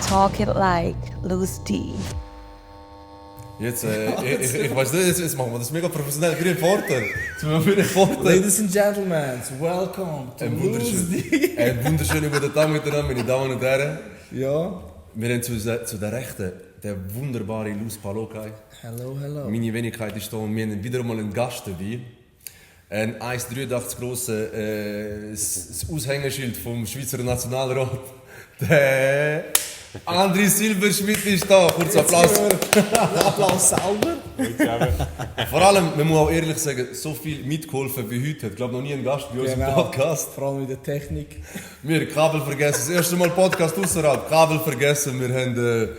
Talk it like Louis D. Jetzt, ich weiß nicht, jetzt machen wir das mega professionell. Für den Vorteil. Ladies and gentlemen, welcome to Louis D. Ein wunderschönen guten Tag miteinander, meine Damen und Herren. Ja. Wir haben zu der Rechten der wunderbare Luz Palokai. Hello, hello. Meine Wenigkeit ist da und wir haben wieder mal einen Gast dabei. Ein 1,83 grosse das Aushängeschild vom Schweizer Nationalrat. Der André Silberschmidt ist da. Kurz Applaus. Applaus selber. Vor allem, man muss auch ehrlich sagen, so viel mitgeholfen wie heute. Ich glaube noch nie ein Gast bei uns im Podcast. Vor allem in der Technik. Wir haben Kabel vergessen. Das erste Mal Podcast außerhalb. Kabel vergessen. Wir haben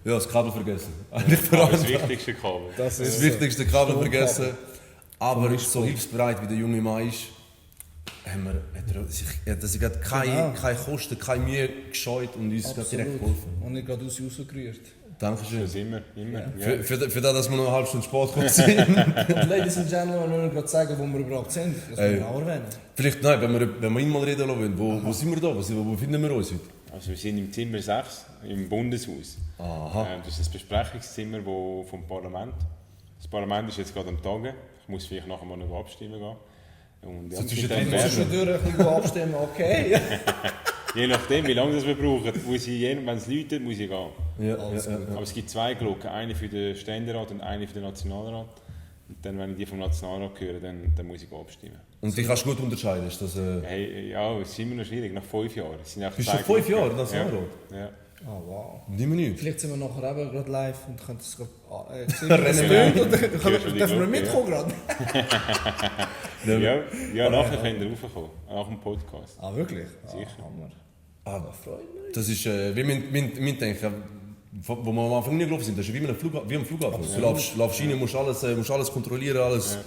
das Kabel vergessen. Eigentlich Das wichtigste Kabel. Das wichtigste Kabel vergessen. Aber so hilfsbereit wie der junge Mann ist, hat er sich keine Kosten, keine Mühe gescheut und uns direkt geholfen. Und nicht gerade rausgerührt. Dankeschön. Das immer. Ja. Für das, dass wir noch eine halbe Stunde spät gekommen sind. Und Ladies and Gentlemen, wir müssen gerade sagen, wo wir überhaupt sind. Das müssen wir auch erwähnen. Vielleicht, nein, wenn wir ihn mal reden lassen wollen, wo sind wir da? Wo finden wir uns heute? Also wir sind im Zimmer 6 im Bundeshaus. Aha. Das ist das Besprechungszimmer vom Parlament. Das Parlament ist jetzt gerade am Tage. Ich muss vielleicht nachher mal noch abstimmen gehen. Und ja, So zwischen Wenn wir zwischendurch ein bisschen abstimmen, okay. je nachdem, wie lange das wir brauchen, wenn es läutet, muss ich gehen. Ja, Aber es gibt zwei Glocken, eine für den Ständerat und eine für den Nationalrat. Und dann, wenn ich die vom Nationalrat höre, dann muss ich abstimmen. Und die kannst du gut unterscheiden? Ist das, Hey, ja, es ist immer noch schwierig, nach 5 Jahren. Es sind Bist du schon 5 Jahre Nationalrat? Ja. Oh wow. Nicht mehr nicht. Vielleicht sind wir nachher eben gerade live und können das Rennen gerade dürfen wir mitkommen gerade. Ja, nachher könnt ihr raufkommen, nach dem Podcast. Ah, wirklich? Sicher. Hammer. Aber das ist, wie wir denken, wo wir am Anfang nicht gelaufen sind, das ist wie am Flughafen. Du laufst rein, musst alles kontrollieren, alles.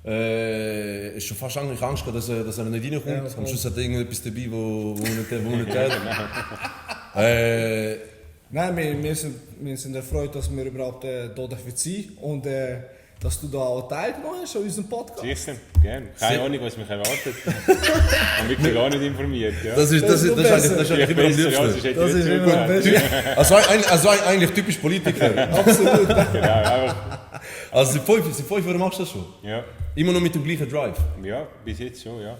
Ist schon fast eigentlich Angst gehabt, dass er nicht reinkommt. Am Schluss hat er irgendetwas dabei, wo nicht geht. Nein, wir sind erfreut, dass wir überhaupt hier dürfen sein und dass du da auch teilgenommen hast an unserem Podcast. Sicher, gerne. Keine Ahnung, was mich erwartet. Ich bin wirklich gar nicht informiert. Ja. Das ist eigentlich immer am liebsten. Das ist immer am besten. Also eigentlich typisch Politiker. Absolut. Genau, einfach. Also seit 5 Jahren machst du das schon? Ja. Immer noch mit dem gleichen Drive? Ja, bis jetzt schon, ja.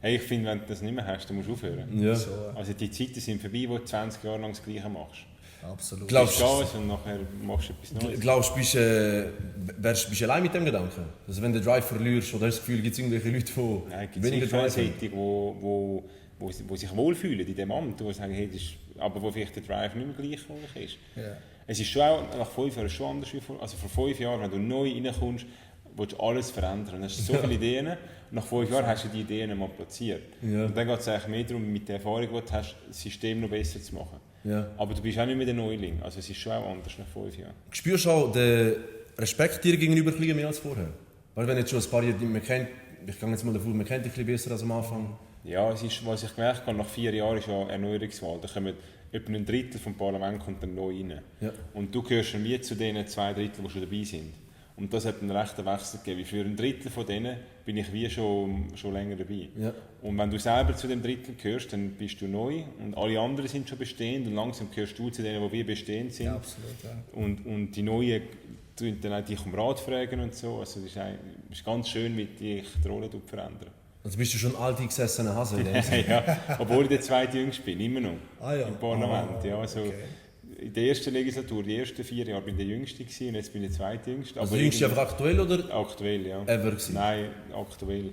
Hey, ich finde, wenn du das nicht mehr hast, dann musst du aufhören. Ja. Also die Zeiten sind vorbei, wo du 20 Jahre lang das Gleiche machst. Absolut. Glaubst Du gehst und nachher machst du etwas Neues. Glaubst du, bist du allein mit dem Gedanken? Also wenn du den Drive verlierst oder hast du das Gefühl, gibt es irgendwelche Leute, die Nein, es gibt weniger sicher Drive haben? Seiten, die sich wohlfühlen in diesem Amt, die sagen, hey, das ist, aber wo vielleicht der Drive nicht mehr gleich ist. Ja. Es ist schon auch nach 5 Jahren schon anders wie vor. Also vor 5 Jahren, wenn du neu reinkommst, willst du alles verändern. Du hast so viele Ideen. Und nach 5 Jahren hast du die Ideen mal platziert. Ja. Und dann geht es eigentlich mehr darum, mit der Erfahrung, die du hast, das System noch besser zu machen. Ja. Aber du bist auch nicht mehr der Neuling. Also es ist schon auch anders nach 5 Jahren. Spürst du auch den Respekt dir gegenüber ein bisschen mehr als vorher? Weil wenn jetzt schon ein paar Jahre, man kennt, ich gehe jetzt mal davon, man kennt dich ein bisschen besser als am Anfang. Ja, es ist, was ich gemerkt habe, nach 4 Jahren ist ja Erneuerungswahl. Da kommen etwa ein Drittel vom Parlament kommt dann neu rein. Ja. Und du gehörst dann wie zu den 2 Dritteln, die schon dabei sind. Und das hat einen rechten Wechsel gegeben. Für ein Drittel von denen bin ich wie schon länger dabei. Ja. Und wenn du selber zu dem Drittel gehörst, dann bist du neu und alle anderen sind schon bestehend und langsam gehörst du zu denen, die wir bestehend sind. Ja, absolut. Ja. Und die Neuen tun dann auch dich um Rat fragen und so. Also es ist ganz schön, wie dich die Rolle verändern. Also bist du schon alt eingesessener Hase? Ja, obwohl ich der zweitjüngste bin, immer noch Ja. im Parlament. Ja, also okay. in der ersten Legislatur, die ersten 4 Jahre, bin ich der Jüngste gewesen, und jetzt bin ich der Zweitjüngste. Also der Jüngste einfach aktuell oder Aktuell, ja. ever gewesen? Nein, aktuell.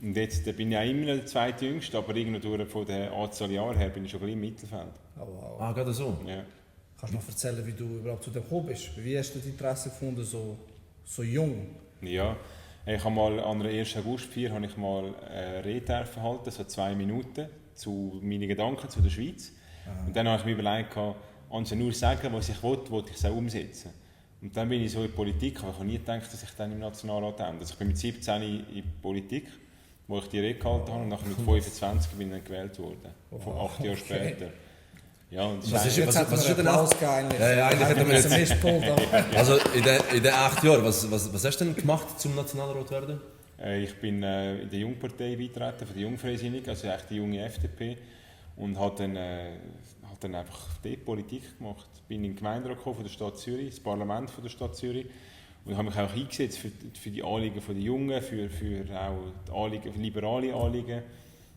Und jetzt bin ich auch immer noch der Zweitjüngste, aber irgendwie von der Anzahl Jahre her bin ich schon gleich im Mittelfeld. Oh, wow. Ah, gerade so? Ja. Kannst du mir erzählen, wie du überhaupt zu dem gekommen bist? Wie hast du das Interesse gefunden, so jung? Ja. Ich habe mal an der 1. Augustfeier habe ich mal eine Rede verhalten, so 2 Minuten, zu meinen Gedanken zu der Schweiz. Und dann habe ich mir überlegt, anstatt nur sagen, was ich will ich es auch umsetzen. Und dann bin ich so in die Politik, aber ich habe nie gedacht, dass ich dann im Nationalrat ende. Also ich bin mit 17 in die Politik, wo ich die Rede gehalten habe, und nachher mit 25 bin ich dann gewählt worden. 8 Jahre später. Ja, und das ist Jetzt hat man was ist einen denn Applaus gegeben, eigentlich. Ja, eigentlich hätten wir jetzt ein Mischpult. Also in den 8 Jahren, was hast du denn gemacht, zum Nationalrat werden? Ich bin in der Jungpartei beitreten, von der Jungfreisinnigen, also echt die junge FDP. und habe dann einfach dort Politik gemacht. Bin in den Gemeinderat gekommen von der Stadt Zürich, das Parlament von der Stadt Zürich, und habe mich auch eingesetzt für die Anliegen der Jungen, für auch die liberale Anliegen,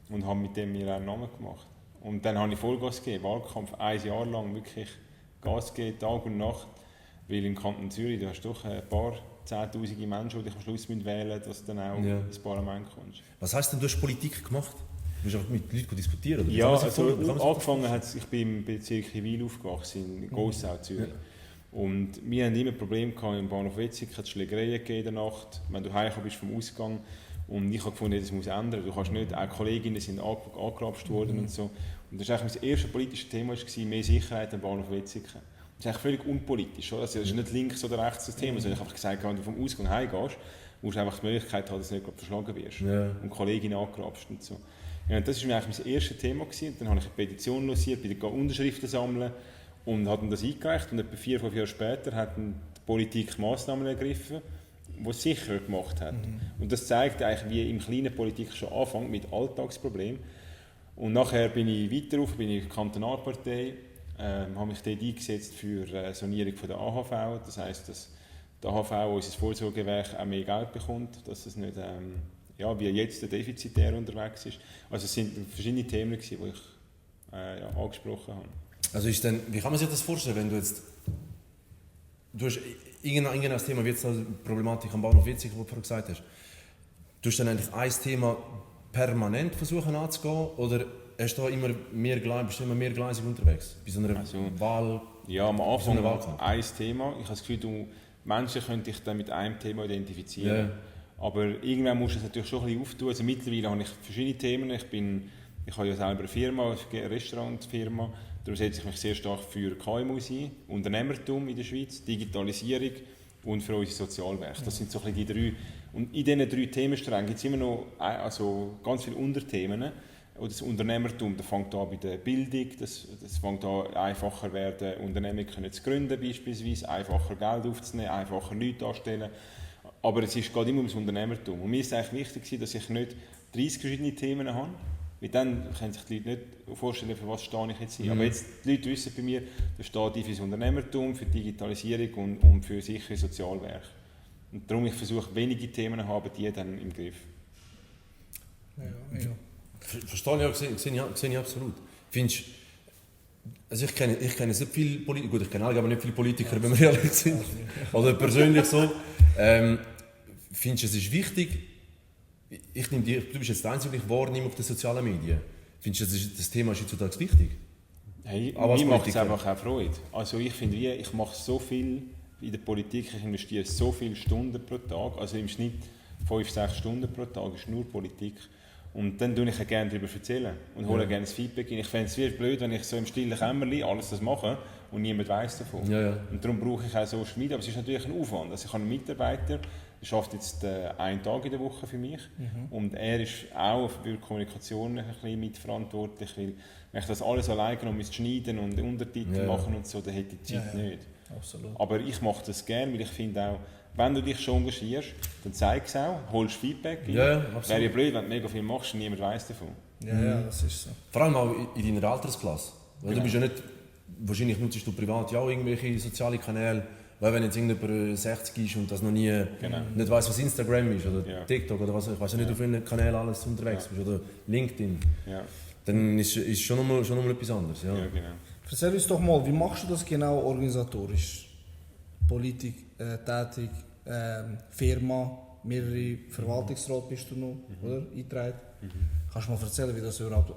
und habe mit dem mir auch einen Namen gemacht. Und dann habe ich Vollgas gegeben, Wahlkampf 1 Jahr lang wirklich Gas gegeben, Tag und Nacht, weil im Kanton Zürich, du hast doch ein paar 10'000 Menschen, die dich am Schluss wählen müssen, dass du dann auch ins Parlament kommst. Was heisst denn, du hast Politik gemacht? Du bist auch mit Leuten diskutieren? Oder? Ja, also angefangen hat ich bin im Bezirk Wil aufgewachsen, in Gossau, Zürich. Ja. Und wir hatten immer Probleme im Bahnhof Wetzig, es hat Schlägereien gegeben in der Nacht, wenn du heimgekommen bist vom Ausgang. Und ich habe gefunden, das muss ändern. Du kannst nicht, auch Kolleginnen sind angerapscht worden und so. Und das war eigentlich mein erstes politisches Thema, mehr Sicherheit am Bahnhof Wetzig. Das ist eigentlich völlig unpolitisch. Also das ist nicht links oder rechts das Thema, sondern ich habe einfach gesagt, wenn du vom Ausgang heimgehst, musst du einfach die Möglichkeit haben, dass du nicht verschlagen wirst. Ja. Und Kolleginnen angerapscht und so. Ja, das war eigentlich mein erstes Thema gewesen. Dann habe ich eine Petition lanciert, bin Unterschriften sammeln und habe das eingereicht. Und etwa 4-5 Jahre später hat die Politik Massnahmen ergriffen, die es sicherer gemacht hat. Und das zeigt eigentlich, wie in kleinen Politik schon anfängt mit Alltagsproblemen. Und nachher bin ich weiter rauf, bin ich in der Kantonalpartei, habe mich dort eingesetzt für Sanierung von der AHV. Das heisst, dass die AHV, unser Vorsorgewerk, auch mehr Geld bekommt, dass es nicht wie jetzt der defizitär unterwegs ist. Also es sind verschiedene Themen, die ich angesprochen habe. Also wie kann man sich das vorstellen, wenn du hast irgendein Thema, wie jetzt die Problematik am Bahnhof Wetzig, die du vorhin gesagt hast, du hast dann eigentlich ein Thema permanent versuchen anzugehen, oder bist du immer mehrgleisig unterwegs bei so einer Wahl? Ja, am Anfang ein Thema. Ich habe das Gefühl, Menschen können dich dann mit einem Thema identifizieren. Yeah. Aber irgendwann musst du es natürlich schon ein bisschen auftun. Also mittlerweile habe ich verschiedene Themen. Ich habe ja selber eine Firma, eine Restaurantfirma. Darum setze ich mich sehr stark für KMUs ein, Unternehmertum in der Schweiz, Digitalisierung und für unsere Sozialwerke. Das sind so ein bisschen die 3. Und in diesen 3 Themensträngen gibt es immer noch ganz viele Unterthemen. Und das Unternehmertum, das fängt an bei der Bildung, das fängt an einfacher werden, Unternehmen können zu gründen beispielsweise, einfacher Geld aufzunehmen, einfacher Leute anstellen. Aber es geht immer um das Unternehmertum. Und mir ist es eigentlich wichtig, dass ich nicht 30 verschiedene Themen habe. Weil dann können sich die Leute nicht vorstellen, für was stehe ich jetzt hier. Aber jetzt, die Leute wissen bei mir, da stehe ich für das Unternehmertum, für Digitalisierung und für sichere Sozialwerke. Und darum ich versuche, wenige Themen haben, die dann im Griff. Ja. Verstehe ich, sehe ich absolut. Findest, also ich kenne nicht viele Politiker, gut, ich kenne aber nicht viele Politiker, wenn wir ehrlich sind. Oder persönlich so. Findest du, es ist wichtig, du bist jetzt der Einzige, den ich wahrnehme auf den sozialen Medien. Findest du, das Thema ist heutzutage wichtig? Hey, mir macht es einfach auch Freude. Also ich finde, ich mache so viel in der Politik, ich investiere so viele Stunden pro Tag, also im Schnitt 5-6 Stunden pro Tag ist nur Politik. Und dann erzähle ich gerne darüber und hole gerne das Feedback. Ich fände es blöd, wenn ich so im stillen Kämmerlein alles das mache und niemand weiss davon. Ja. Und darum brauche ich auch Social Media, aber es ist natürlich ein Aufwand. Also ich habe einen Mitarbeiter, der arbeitet jetzt einen Tag in der Woche für mich und er ist auch für die Kommunikation ein bisschen mitverantwortlich, weil wenn ich das alles alleine genommen schneiden und Untertitel machen und so, dann hätte ich die Zeit nicht. Absolut. Aber ich mache das gerne, weil ich finde auch, wenn du dich schon engagierst, dann zeig es auch, holst Feedback. Wäre ja blöd, wenn du mega viel machst und niemand weiss davon. Ja, das ist so. Vor allem auch in deiner Altersklasse. Weil du bist ja nicht, wahrscheinlich nutzt du privat ja auch irgendwelche soziale Kanäle, weil wenn jetzt irgendjemand 60 ist und das noch nie nicht weiss, was Instagram ist oder TikTok oder was, ich weiß ja nicht, auf welchen Kanälen alles unterwegs bist oder LinkedIn, dann ist schon noch mal etwas anderes. Ja. Genau. Erzähl uns doch mal, wie machst du das genau organisatorisch? Politik, tätig, Firma, mehrere Verwaltungsräte bist du noch, oder? Eingetragen. Kannst du mal erzählen, wie das überhaupt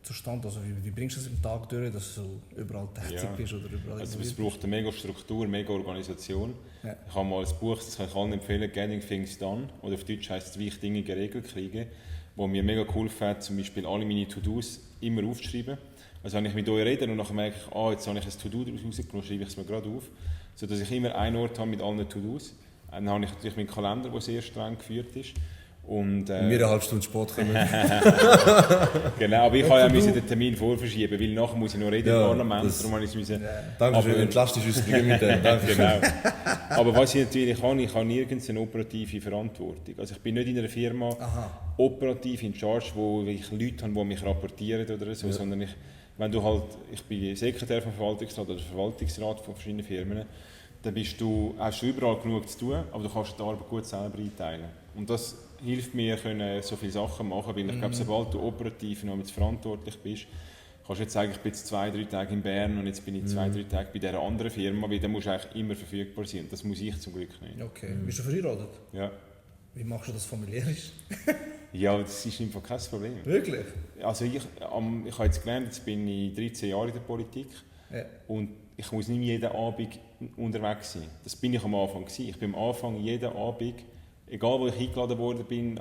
zustande, also wie bringst du das im Tag durch, dass du so überall tätig bist oder überall also es braucht eine mega Struktur, mega Organisation. Ja. Ich habe mal ein Buch, das kann ich allen empfehlen, Getting Things Done, oder auf Deutsch heisst es, wie ich Dinge geregelt kriege, wo mir mega geholfen hat, zum Beispiel alle meine To-Dos immer aufzuschreiben. Also wenn ich mit euch rede und nachher merke ich, jetzt habe ich ein To-Do rausgenommen, schreibe ich es mir gerade auf, sodass ich immer einen Ort habe mit allen To-Dos. Dann habe ich natürlich meinen Kalender, der sehr streng geführt ist. Und, wir eine halbe Stunde Sport kommen. genau, aber ich kann ja den Termin vorverschieben, weil nachher muss ich noch reden im Parlament. Darum habe ich es Dankeschön, entlastest uns mit dem. Genau. Aber was ich natürlich kann, ich habe nirgends eine operative Verantwortung. Also ich bin nicht in einer Firma operativ in Charge, wo ich Leute habe, die mich rapportieren oder so, sondern ich bin Sekretär vom Verwaltungsrat oder Verwaltungsrat von verschiedenen Firmen, dann hast du überall genug zu tun, aber du kannst die Arbeit gut selber einteilen. Und das hilft mir, so viele Sachen machen, weil ich glaube, sobald du operativ noch mit verantwortlich bist, kannst du jetzt sagen, ich bin jetzt 2-3 Tage in Bern und jetzt bin ich 2-3 Tage bei dieser anderen Firma, weil dann musst du eigentlich immer verfügbar sein. Und das muss ich zum Glück nicht. Okay. Bist du verheiratet? Ja. Wie machst du das familiärisch? Ja, das ist einfach kein Problem. Wirklich? Also ich habe jetzt gelernt, jetzt bin ich 13 Jahre in der Politik und ich muss nicht jeden Abend unterwegs sein. Das bin ich am Anfang gewesen. Ich bin am Anfang jeden Abend, egal wo ich eingeladen worden bin,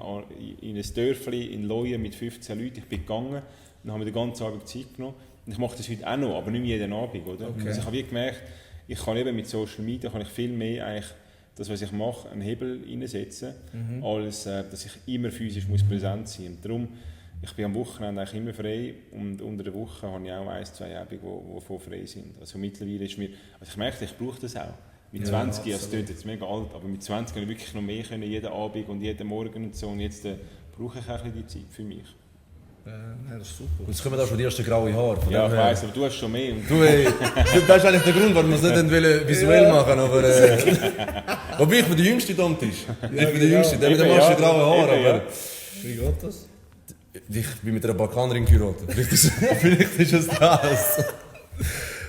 in ein Dörfli in Leuen mit 15 Leuten, ich bin gegangen und habe mir den ganzen Abend Zeit genommen. Und ich mache das heute auch noch, aber nicht jeden Abend. Oder? Okay. Also ich habe gemerkt, ich kann eben mit Social Media kann ich viel mehr eigentlich das, was ich mache, einen Hebel reinsetzen, als dass ich immer physisch präsent sein muss. Und darum, ich bin am Wochenende eigentlich immer frei und unter der Woche habe ich auch 1-2 Abende, die voll frei sind. Also mittlerweile ist mir, also ich merke, ich brauche das auch. Mit 20, das klingt jetzt mega alt, aber mit 20 kann ich wirklich noch mehr können, jeden Abend und jeden Morgen und so. Und jetzt brauche ich auch ein bisschen die Zeit für mich. Das ist super. Und jetzt kommen da schon die ersten graue Haare. Ja, ich weiss, aber du hast schon mehr. Das ist eigentlich der Grund, warum wir es nicht visuell machen. Aber, wobei ich bin der Jüngste da am Tisch. Ich bin der Jüngste, der mit den meisten grauen Haaren. Aber wie geht das? ich bin mit einer Balkanerin geheiratet. Vielleicht ist es das.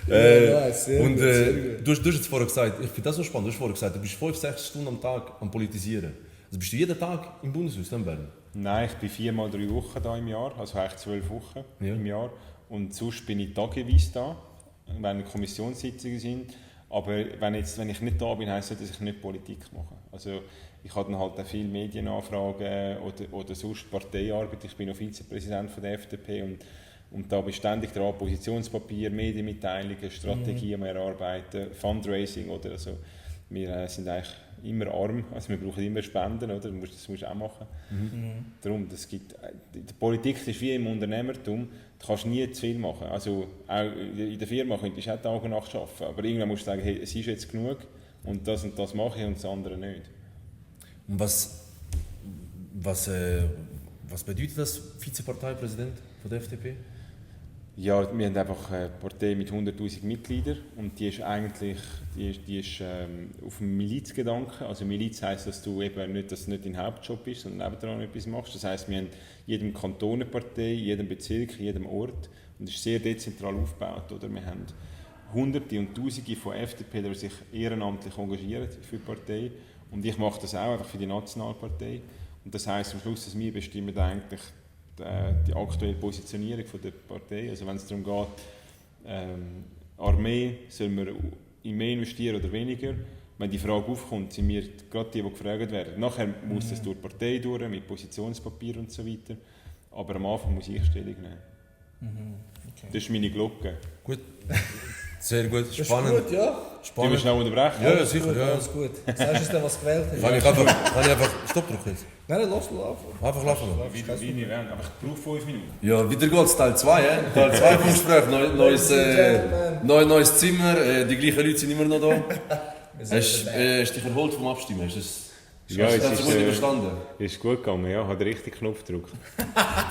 Sehr und gut. du hast jetzt vorher gesagt, ich finde das so spannend, du hast vorher gesagt, du bist 5-6 Stunden am Tag am Politisieren. Also bist du jeden Tag im Bundeshaus in Bern? Nein, ich bin 4-3 Wochen da im Jahr, also eigentlich 12 Wochen im Jahr. Und sonst bin ich tageweise da, wenn Kommissionssitzungen sind. Aber wenn ich nicht da bin, heisst das, dass ich nicht Politik mache. Also ich habe dann halt auch viele Medienanfragen oder sonst Parteiarbeit. Ich bin noch Vizepräsident von der FDP und da bin ich ständig dran, Positionspapier, Medienmitteilungen, Strategien erarbeiten, Fundraising oder also. Wir sind eigentlich immer arm, also wir brauchen immer Spenden, oder? Das musst du auch machen. Darum, in der Politik ist wie im Unternehmertum, du kannst nie zu viel machen. Also auch in der Firma könntest du auch Tag und Nacht arbeiten, aber irgendwann musst du sagen, hey, es ist jetzt genug und das mache ich und das andere nicht. Und was bedeutet das, Vizeparteipräsident von der FDP? Ja, wir haben einfach eine Partei mit 100'000 Mitgliedern und die ist eigentlich auf dem Milizgedanken. Also Miliz heisst, dass du eben nicht dein Hauptjob ist, sondern nebenan etwas machst. Das heisst, wir haben in jedem Kanton eine Partei, in jedem Bezirk, in jedem Ort und es ist sehr dezentral aufgebaut. Oder? Wir haben Hunderte und Tausende von FDP, die sich ehrenamtlich engagieren für die Partei und ich mache das auch einfach für die Nationalpartei. Und das heisst am Schluss, dass wir bestimmen eigentlich die aktuelle Positionierung von der Partei. Also wenn es darum geht, Armee, sollen wir in mehr investieren oder weniger? Wenn die Frage aufkommt, sind wir gerade die gefragt werden. Nachher muss das durch die Partei durch, mit Positionspapier und so weiter. Aber am Anfang muss ich Stellung nehmen. Okay. Das ist meine Glocke. Gut. Sehr gut, spannend. Das ist gut, ja. Spannend. Die wir schnell unterbrechen? Ja, sicher. Ja. Alles gut. Sagst du denn, was gewählt hast? Kann ich einfach Stopp drücken jetzt? Nein, lass laufen. Einfach laufen. Wie wir wollen, aber ich brauche 5 Minuten. Ja, wieder geht's, Teil 2. Teil 2 vom Gespräch. Neues Zimmer, die gleichen Leute sind immer noch da. Hast du dich erholt vom Abstimmen? Hast du das gut überstanden? Ist gut gegangen, ja. Hat richtig Knopf gedrückt.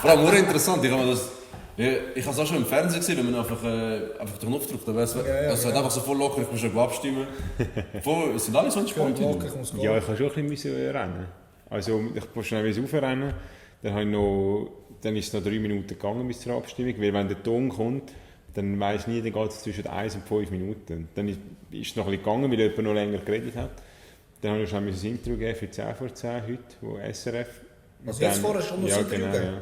Vor allem nur interessant. Ich habe es auch schon im Fernsehen gesehen, wenn man einfach den Knopf drückt. Es wird einfach so voll locker, ich muss schon abstimmen. Es sind alle so entspannt. Ja, ich habe schon ein bisschen rennen. Also ich musste schnell aufrennen. Dann ist es noch 3 Minuten gegangen bis zur Abstimmung. Weil wenn der Ton kommt, dann weiss nie, dann geht es zwischen 1 und 5 Minuten. Dann ist es noch ein bisschen gegangen, weil jemand noch länger geredet hat. Dann habe ich schon ein Interview gegeben für 10 vor 10 heute, wo SRF. Also jetzt vorher schon ja, genau, ja.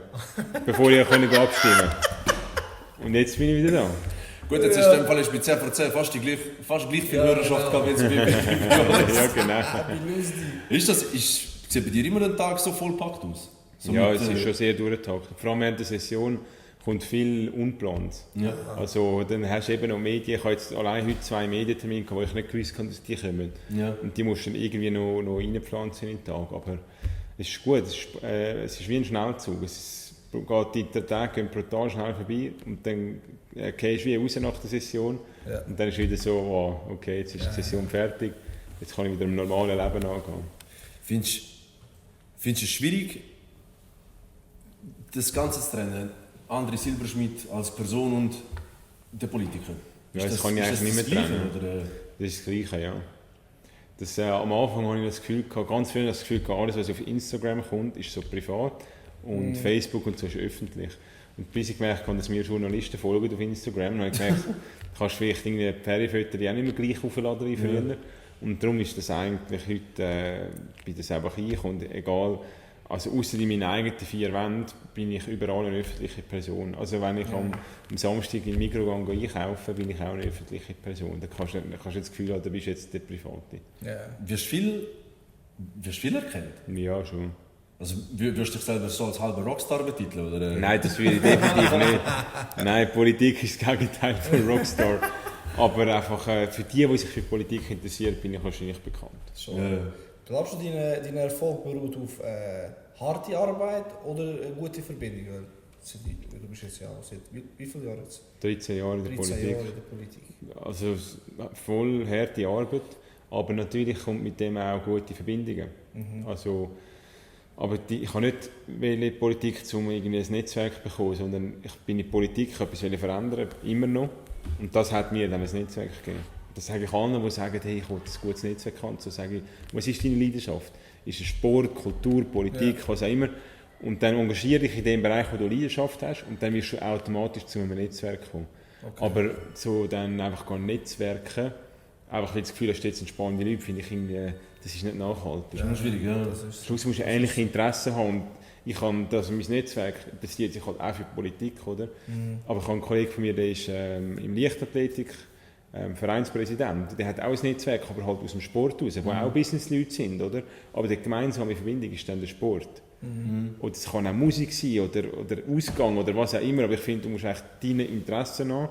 Bevor ich abstimmen konnte. Und jetzt bin ich wieder da. Gut, jetzt ist in dem Fall bei 10 vor 10 fast gleich viel Hörerschaft gehabt, jetzt bei Ja, genau. Sieht bei dir immer ein Tag so vollpackt aus? So ja, es ist schon sehr durchgetaktet. Vor allem während der Session kommt viel unplant. Ja. Also dann hast du eben noch Medien. Ich habe jetzt allein heute 2 Medientermine, wo ich nicht gewusst habe, dass die kommen. Ja. Und die musst du dann irgendwie noch reinpflanzen in den Tag. Aber Es ist gut, es ist wie ein Schnellzug. Die Tage gehen brutal schnell vorbei und dann gehst du wie raus nach der Session. Ja. Und dann ist wieder so, oh, okay, jetzt ist die Session fertig, jetzt kann ich wieder im normalen Leben angehen. Findest du es schwierig, das Ganze zu trennen? André Silberschmidt als Person und der Politiker? Ja, das kann ich eigentlich nicht mehr trennen. Oder? Das ist das Gleiche, ja. Am Anfang hatte ich das Gefühl, ganz viel das Gefühl, alles was auf Instagram kommt, ist so privat und Facebook und so ist öffentlich. Und bis ich gemerkt habe, dass mir Journalisten folgen auf Instagram, dann habe ich gemerkt, du kannst vielleicht irgendwie Perifotos auch nicht mehr gleich aufladen wie früher. Ja. Und darum ist das eigentlich heute, bin das einfach ich und egal, also ausser in meinen eigenen 4 Wänden bin ich überall eine öffentliche Person. Also wenn ich am Samstag in Migros gehe einkaufen, bin ich auch eine öffentliche Person. Da kannst du das Gefühl haben, du bist jetzt der Private. Ja. Wirst du viel erkannt? Ja, schon. Also würdest du dich selber so als halber Rockstar betiteln? Oder? Nein, das würde ich definitiv nicht. Nein, Politik ist das Gegenteil von Rockstar. Aber einfach für die sich für Politik interessieren, bin ich wahrscheinlich bekannt. So. Glaubst du, dein Erfolg beruht auf harte Arbeit oder eine gute Verbindung? Du bist jetzt ja seit wie viele Jahre jetzt? 13 Jahre in der Politik. Also voll harte Arbeit, aber natürlich kommt mit dem auch gute Verbindungen. Also, aber ich habe nicht in die Politik, um irgendwie ein Netzwerk zu bekommen, sondern ich bin in der Politik, ich wollte etwas verändern, immer noch. Und das hat mir dann ein Netzwerk gegeben. Das sage ich allen, die sagen, hey, ich will ein gutes Netzwerk haben. So sage ich, was ist deine Leidenschaft? Ist es Sport, Kultur, Politik, was auch immer? Und dann engagiere dich in dem Bereich, wo du Leidenschaft hast und dann wirst du automatisch zu einem Netzwerk kommen. Okay. Aber so dann einfach gar Netzwerken, einfach weil das Gefühl hast, jetzt entspannende Leute, finde ich irgendwie, das ist nicht nachhaltig. Das ist schwierig, ja. Schluss musst du ähnliche Interessen haben. Und ich habe, mein Netzwerk interessiert sich halt auch für Politik, oder? Aber ich habe einen Kollegen von mir, der ist im Leichtathletik Vereinspräsident. Der hat auch ein Netzwerk, aber halt aus dem Sport raus, wo auch Businessleute sind, oder? Aber die gemeinsame Verbindung ist dann der Sport. Oder es kann auch Musik sein oder Ausgang oder was auch immer, aber ich finde, du musst echt deine Interessen haben,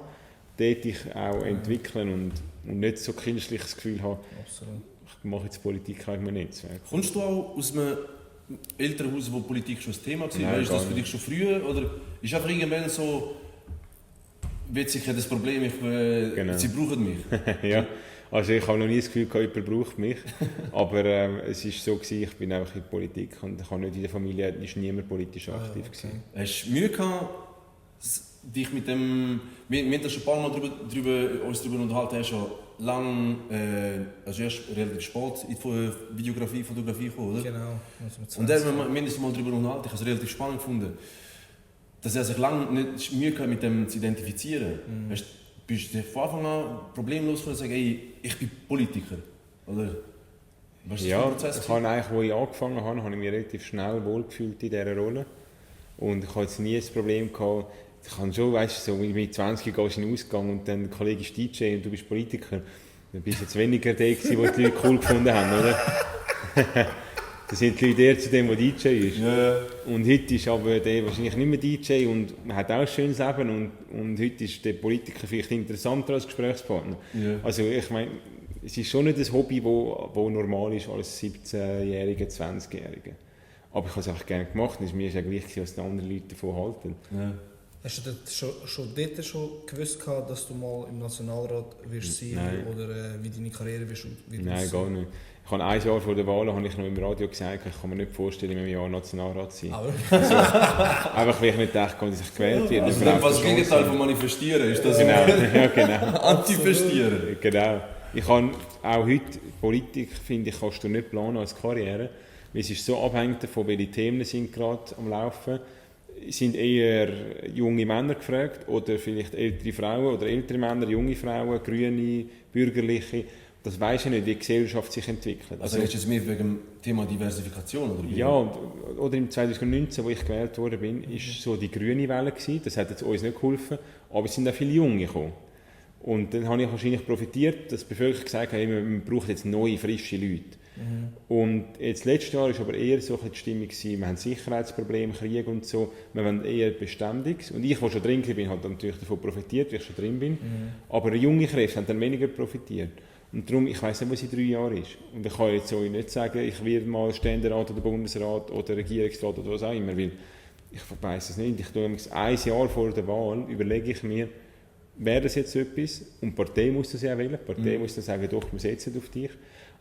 dort dich auch entwickeln und nicht so künstliches Gefühl haben, absolut. Ich mache jetzt Politik auch in meinem Netzwerk. Kommst du auch aus einem Elternhaus, wo Politik schon ein Thema war? Nein, ist das für dich schon früher? Oder ist einfach irgendwann so, wird sicher das Problem, genau. Sie brauchen mich? Ja, also ich habe noch nie das Gefühl gehabt, jemand braucht mich. Aber es war so, ich bin einfach in der Politik und ich habe nicht in der Familie, ist niemand politisch aktiv. Okay. Hast du Mühe gehabt, dich mit dem, wir haben das schon ein paar Mal uns darüber unterhalten, hast schon lange, also erst relativ spät in die Videografie, Fotografie gekommen, oder? Genau. Und dann haben wir mindestens mal darüber unterhalten, ich habe es relativ spannend gefunden, dass er sich lange nicht Mühe gehabt mit dem zu identifizieren. Bist du von Anfang an problemlos zu sagen, hey, ich bin Politiker? Oder? Ja, ich habe eigentlich, als ich angefangen habe ich mich relativ schnell wohlgefühlt in dieser Rolle. Und ich habe jetzt nie das Problem gehabt, ich kann schon, weißt du, so mit 20 gehst du in den Ausgang und dann der Kollege ist DJ und du bist Politiker. Dann bist du jetzt weniger der, die die Leute cool gefunden haben, oder? Da sind die Leute eher zu dem, der DJ ist. Yeah. Und heute ist aber der wahrscheinlich nicht mehr DJ und man hat auch ein schönes Leben und heute ist der Politiker vielleicht interessanter als Gesprächspartner. Yeah. Also ich meine, es ist schon nicht ein Hobby, das normal ist als 17-Jähriger, 20-Jähriger. Aber ich habe es einfach gerne gemacht und es mir ist ja gleich, was die anderen Leute davon halten. Yeah. Hast du schon dort gewusst, dass du mal im Nationalrat wirst sein oder wie deine Karriere wird Nein, gar nicht. Ich habe 1 Jahr vor der Wahl habe ich noch im Radio gesagt, ich kann mir nicht vorstellen, in einem Jahr Nationalrat zu sein. Also, einfach weil ich nicht dachte, dass ich gewählt werde. Also das Gegenteil von manifestieren ist das? Genau, ja, genau. Antifestieren. Genau. Ich kann auch heute Politik, finde ich, kannst du nicht planen als Karriere, weil es ist so abhängig davon, welche Themen sind gerade am Laufen. Sind eher junge Männer gefragt oder vielleicht ältere Frauen oder ältere Männer, junge Frauen, Grüne, Bürgerliche. Das weiss ich nicht, wie die Gesellschaft sich entwickelt. Also ist es mehr wegen dem Thema Diversifikation? Oder ja, oder im 2019, als ich gewählt worden bin, war so die grüne Welle gewesen. Das hat jetzt uns nicht geholfen, aber es sind auch viele Junge gekommen. Und dann habe ich wahrscheinlich profitiert, dass die Bevölkerung gesagt hat, man braucht jetzt neue, frische Leute. Und jetzt letztes Jahr war aber eher so die Stimmung gewesen, wir haben Sicherheitsprobleme, Krieg und so, wir wollen eher Beständiges. Und ich, der schon drin bin, habe natürlich davon profitiert, weil ich schon drin bin. Aber junge Kräfte haben dann weniger profitiert. Und darum, ich weiss nicht, was in 3 Jahren ist. Und ich kann jetzt so nicht sagen, ich werde mal Ständerat oder Bundesrat oder Regierungsrat oder was auch immer, weil ich weiss es nicht. Ich tue ein Jahr vor der Wahl, überlege ich mir, wäre das jetzt etwas? Und die Partei muss das ja wählen. Die Partei muss dann sagen, doch, wir setzen auf dich.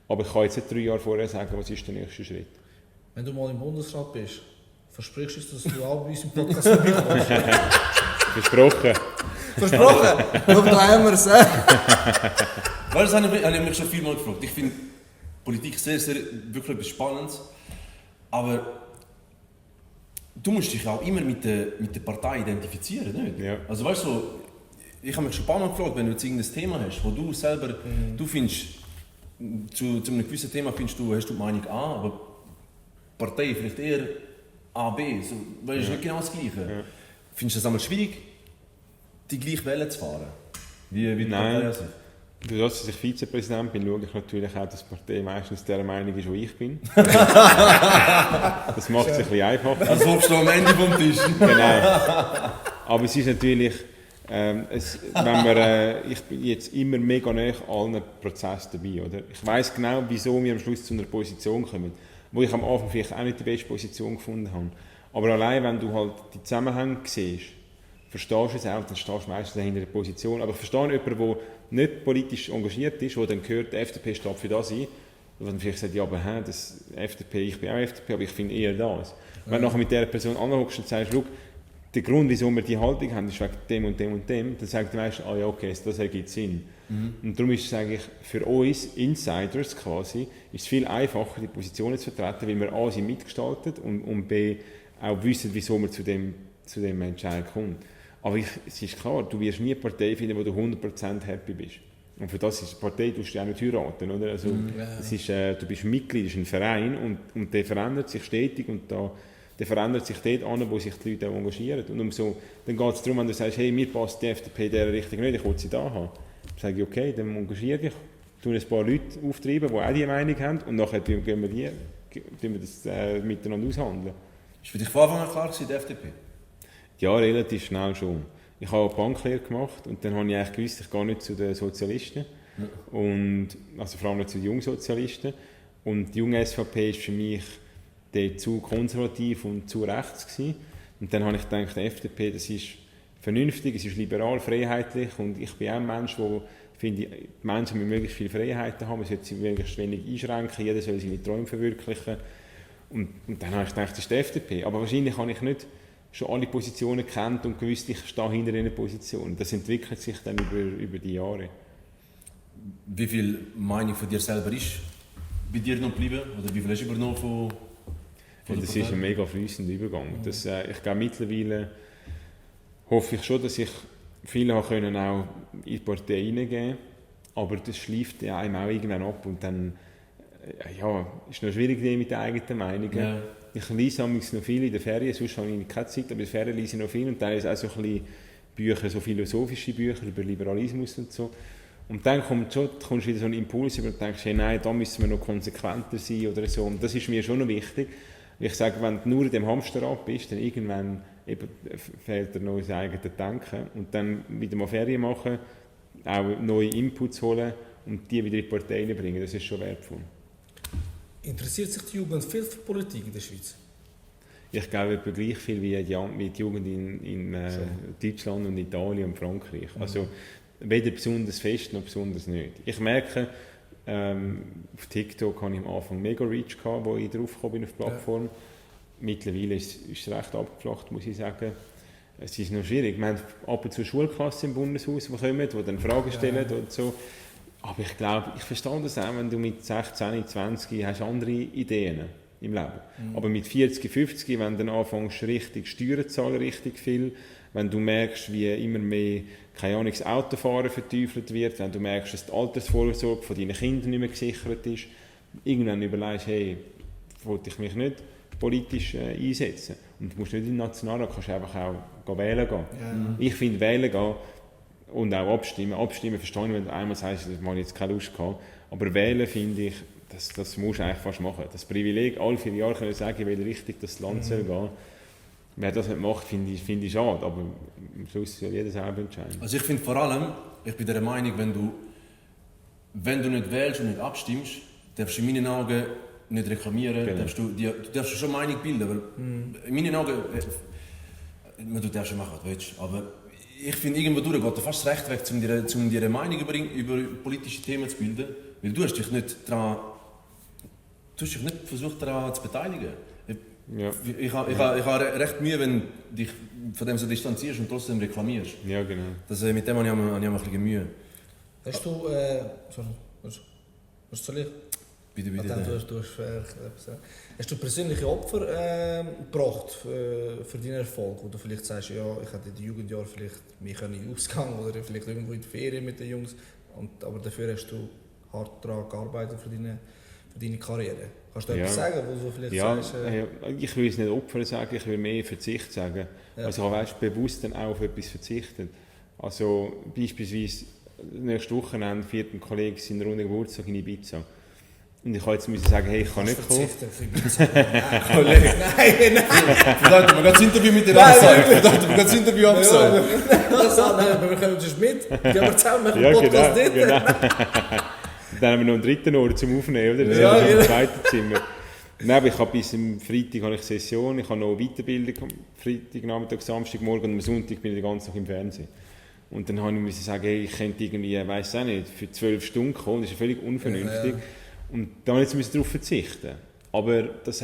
Aber ich kann jetzt nicht 3 Jahre vorher sagen, was ist der nächste Schritt. Wenn du mal im Bundesrat bist, versprichst du uns, dass du auch bei uns im Podcast vorbeikommst? Versprochen. Versprochen! Schau, da haben wir es. Weil das habe ich mich schon vielmal gefragt. Ich finde Politik sehr, sehr wirklich etwas Spannendes. Aber du musst dich auch immer mit der Partei identifizieren, nicht? Ja. Also weißt du, ich habe mich schon ein paar Mal gefragt, wenn du jetzt irgendein Thema hast, wo du selber, du findest, zu einem gewissen Thema hast du die Meinung A, aber die Partei vielleicht eher A, B, so, weil es ist nicht genau das Gleiche. Ja. Findest du es einmal schwierig, die gleiche Welle zu fahren? Wie die Partei sind? Dadurch, dass ich Vizepräsident bin, schaue ich natürlich auch, dass die Partei meistens der Meinung ist, wo ich bin. Das macht es ein bisschen einfacher. Also hoffst du am Ende vom Tisch. Genau. Aber es ist natürlich, ich bin jetzt immer mega nah an allen Prozessen dabei. Oder? Ich weiss genau, wieso wir am Schluss zu einer Position kommen, wo ich am Anfang vielleicht auch nicht die beste Position gefunden habe. Aber allein, wenn du halt die Zusammenhänge siehst, verstehst du es auch, dann stehst du meistens hinter der Position. Aber ich verstehe jemanden, der nicht politisch engagiert ist, der dann hört, die FDP steht für das ein, und dann vielleicht sagt, ja, aber das FDP, ich bin auch FDP, aber ich finde eher das. Wenn du nachher mit dieser Person anhockst und sagst, schau, der Grund, wieso wir die Haltung haben, ist wegen dem und dem und dem, dann sagt der meiste, ja, okay, das ergibt Sinn. Und darum ist es eigentlich für uns Insiders quasi, ist es viel einfacher, die Positionen zu vertreten, weil wir A, sie mitgestaltet und B, auch wissen, wieso man zu dem Entscheid kommt. Aber es ist klar, du wirst nie eine Partei finden, wo du 100% happy bist. Und für das ist eine Partei, du ja nicht heiraten, oder? Also, es ist, du bist Mitglied, es ist ein Verein und der verändert sich stetig und der verändert sich dort an, wo sich die Leute auch engagieren. Und dann geht es darum, wenn du sagst, hey, mir passt die FDP in dieser Richtung nicht, ich will sie da haben. Dann sage ich, okay, dann engagiere dich, tun ein paar Leute auftreiben, die auch diese Meinung haben und nachher gehen wir das miteinander aushandeln. Ist für dich von Anfang an klar gewesen, die FDP? Ja, relativ schnell schon. Ich habe eine Banklehre gemacht und dann habe ich eigentlich gewusst, ich gehe nicht zu den Sozialisten. Und, also vor allem nicht zu den Jungsozialisten. Und die junge SVP war für mich zu konservativ und zu rechts gewesen. Und dann habe ich gedacht, die FDP, das ist vernünftig, es ist liberal, freiheitlich und ich bin auch ein Mensch, der finde, die Menschen müssen möglichst viele Freiheiten haben, man sollte sie möglichst wenig einschränken, jeder soll seine Träume verwirklichen. Und dann habe ich gedacht, das ist die FDP. Aber wahrscheinlich habe ich nicht schon alle Positionen kennt und gewusst, ich stehe hinter einer Position. Das entwickelt sich dann über die Jahre. Wie viel Meinung von dir selber ist bei dir noch geblieben? Oder wie viel hast du übernommen von das ist ein mega fließender Übergang. Das, ich glaube, mittlerweile hoffe ich schon, dass ich viele auch in die Partei hineingeben, aber das schleift ja einem auch irgendwann ab und dann ist noch schwierig mit den eigenen Meinungen. Ja. Ich lese noch viel in den Ferien, sonst habe ich keine Zeit, aber in den Ferien lese ich noch viel und dann ist auch so ein bisschen Bücher, so philosophische Bücher über Liberalismus und so. Und dann kommst wieder so ein Impuls über und denkst, hey, nein, da müssen wir noch konsequenter sein oder so. Und das ist mir schon noch wichtig. Ich sage, wenn du nur in dem Hamsterrad bist, dann irgendwann fehlt dir noch das eigene Denken. Und dann wieder mal Ferien machen, auch neue Inputs holen und die wieder in die Partei bringen, das ist schon wertvoll. Interessiert sich die Jugend viel für Politik in der Schweiz? Ich glaube etwa gleich viel wie die Jugend in Deutschland und Italien und Frankreich. Also weder besonders fest noch besonders nicht. Ich merke, auf TikTok hatte ich am Anfang mega Reach, wo ich draufgekommen bin auf die Plattform. Ja. Mittlerweile ist es recht abgeflacht, muss ich sagen. Es ist noch schwierig. Wir haben ab und zu Schulklassen im Bundeshaus, die kommen, die dann Fragen stellen und so. Aber ich glaube, ich verstehe das auch, wenn du mit 16, 20 hast andere Ideen im Leben. Aber mit 40, 50, wenn du dann anfängst, richtig Steuern zu zahlen, richtig viel, wenn du merkst, wie immer mehr, keine Ahnung, das Autofahren verteufelt wird, wenn du merkst, dass die Altersvorsorge von deinen Kindern nicht mehr gesichert ist, irgendwann überlegst, hey, wollte ich mich nicht politisch einsetzen. Und du musst nicht im Nationalrat, kannst einfach auch wählen gehen. Ja. Ich finde, wählen gehen und auch abstimmen. Abstimmen verstehe ich, wenn du einmal sagst, das habe ich jetzt keine Lust gehabt. Aber wählen, finde ich, das musst du eigentlich fast machen. Das Privileg, alle 4 Jahre können sagen, in welche Richtung das Land soll gehen. Wer das nicht macht, finde ich schade. Aber am Schluss soll jeder selber entscheiden. Also ich finde vor allem, ich bin der Meinung, wenn wenn du nicht wählst und nicht abstimmst, darfst du in meinen Augen nicht reklamieren, Genau. du darfst schon Meinung bilden, aber in meinen Augen, du darfst schon machen, was du willst, aber ich finde, irgendwo durch geht dir fast das Recht weg, um dir eine Meinung über politische Themen zu bilden, weil du hast dich nicht versucht, daran zu beteiligen. Ja. Ich habe recht Mühe, wenn du dich von dem so distanzierst und trotzdem reklamierst. Ja, genau. Mit dem habe ich ein bisschen Mühe. Hast du, sorry, was soll ich? Bitte. Hast du persönliche Opfer gebracht für deinen Erfolg? Wo du vielleicht sagst, ja, ich hätte in den Jugendjahren vielleicht mich ausgegangen oder vielleicht irgendwo in die Ferien mit den Jungs, aber dafür hast du hart daran gearbeitet für deine Karriere. Kannst du etwas sagen, wo du vielleicht sagst? Ich will es nicht Opfer sagen, ich will mehr Verzicht sagen. Ja. Also ich habe bewusst dann auch auf etwas verzichtet. Also beispielsweise nächste Wochenende feiert ein Kollege seinen runden Geburtstag in Ibiza. Und ich musste jetzt sagen, hey, ich kann nicht kommen. Kollege. Nein. Verdammt, man kann das Interview mit dir absagen. Das Interview absagen. Nein, wir kommen sonst mit. Gehen wir zusammen, machen einen Podcast dort. Genau. Dann haben wir noch einen dritten Ort zum Aufnehmen, oder? Das Ja, ist im zweiten Zimmer. Nein, aber ich habe bis am Freitag habe ich Session, ich habe noch Weiterbildung, Freitag, Nachmittag, Samstagmorgen und am Sonntag bin ich den ganzen Tag im Fernsehen. Und dann musste ich sagen, hey, ich könnte irgendwie, weiss auch nicht, für 12 Stunden kommen, das ist ja völlig unvernünftig. Ja. Und da musste ich darauf verzichten. Aber das